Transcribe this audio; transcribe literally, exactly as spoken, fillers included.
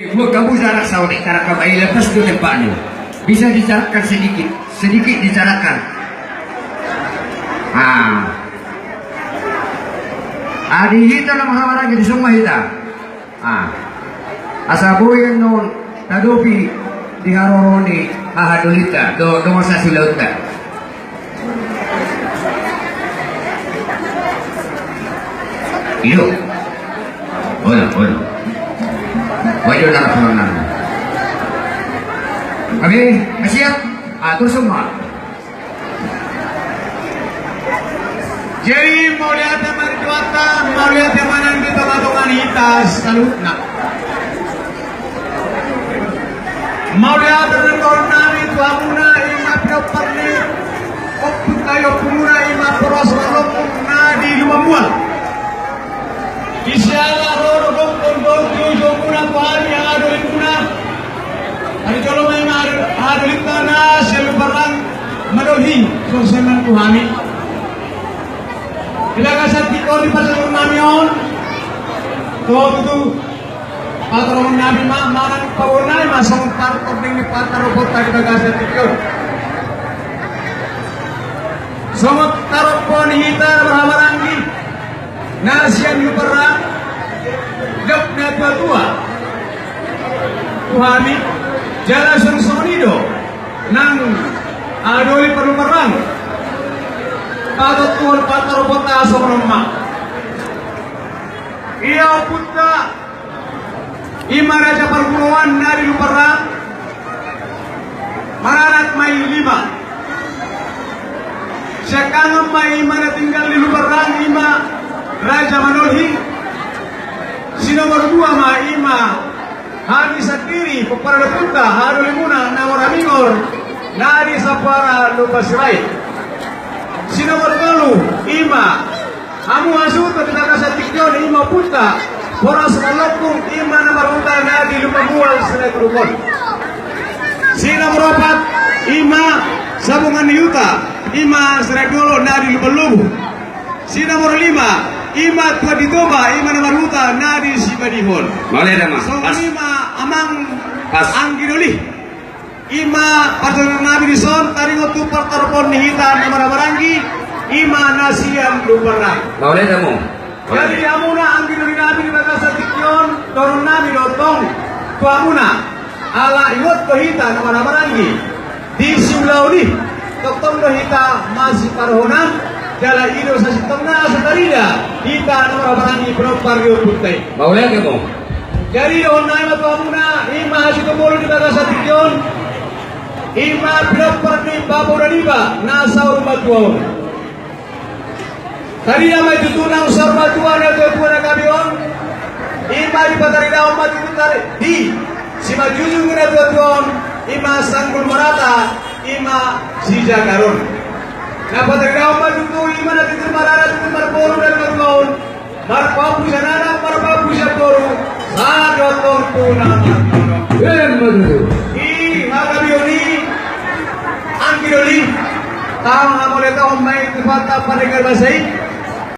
Buat kamu jarak sauni, karena kamu lepas tu tempatnya. Bisa dijarakkan sedikit, sedikit dijarakkan. Ah. Adi hita na mahawarang di semua hita. Ah. Asa boi annon tadopi di haroro ni hahadolinta, do, dongan sasulaunta. Iyo. Olo, olo. Wajo na rapulan nang. Oke, siap? Atur semua. Jadi, mauliate ma di Tuhanta, mauliate ma nang di tongatonga ni hita saluhutna. Mauliate ma nang di Tuhanta, i ma pinompar ni ompunta, i ompunmuna, i ma Boras Marlokung na di Lumban Mual. Di siala ro do gok gondol di ujungmuna tu hami hahadolimuna. Ari jolo ma i ma hahadolimuna na sian Lumban Rang Madolhing, songon i ma tu hami. Di bagasan tingki on di pasahat nami on, tutu patorang nami ma, manang paboa nami ma songon partorang ni pataroponta di bagasan tingki on. Songon tarompon ni hita na marhahamaranggi na sian Lumban Rang, didok natuatua tu hami, jala songon i do nang hahadolim parlumban rang. Patontuhon pataroponta songon on ma. Ia ompunta, i ma Raja Parguruan na di Lumban Rang, maranak ma i lima. Siangkangan ma i ma na tinggal di Lumban Rang, i ma Raja Madolhing. Si nomor dua ma i ma hami sandiri, pomparan ni ompunta, hahadolimuna na marhaha mingor na di Sampara Lumban Sirait. Si nomor tolu i ma hamu hasuhuton di bagasan tingki on, i ma ompunta Boras Marlokung, i ma na marhuta na di Lumban Mual Sirait Uruk on. Si nomor opat i ma Sabungan ni Huta, i ma Sirait Dolok na di Lumban Lobu. Si nomor lima i ma Tuan di Toba, i ma na marhuta na di Sipadihon. Mauliate ma. Songon i ma amang, pas, anggi doli. I ma partontuon nami dison taringot tu partarompon ni hita na marhahamaranggi, i ma na sian Lumban Rang. Mauliate ma. Jadi di hamuna anggi doli nami di bagasan tingki on, dohonon nami do tong tu hamuna, ala ingot do hita na marhahamaranggi di siulaon i, tongtong do hita masiparohonan, jala i do sasintongna asa tarida hita na marhahamaranggi pinompar ni ompunta i. Mauliate ma. Jadi dohonon nami ma tu hamuna, i ma hasuhuton bolon di bagasan tingki on, i ma pinompar ni Bapa Uda Niba na saur matua on. Tarida ma i tutu nang saur matua natuatua na gabe on, i ma dipataridahon ma tutu tari, di simanjujung ni natuatua on, i ma Sanggul Marata, i ma Sijagaron. Na pataridahon ma tutu, i ma na tintin marana tintin marboru na di matua on. Marpahompu sian anak, marpahompu sian boru, sahat do tong tu na marnono. Emma tutu. I ma gabeon i, anggi doli, tahe ma mauliatehon ma i tu Tuhanta Pardengar Basa i.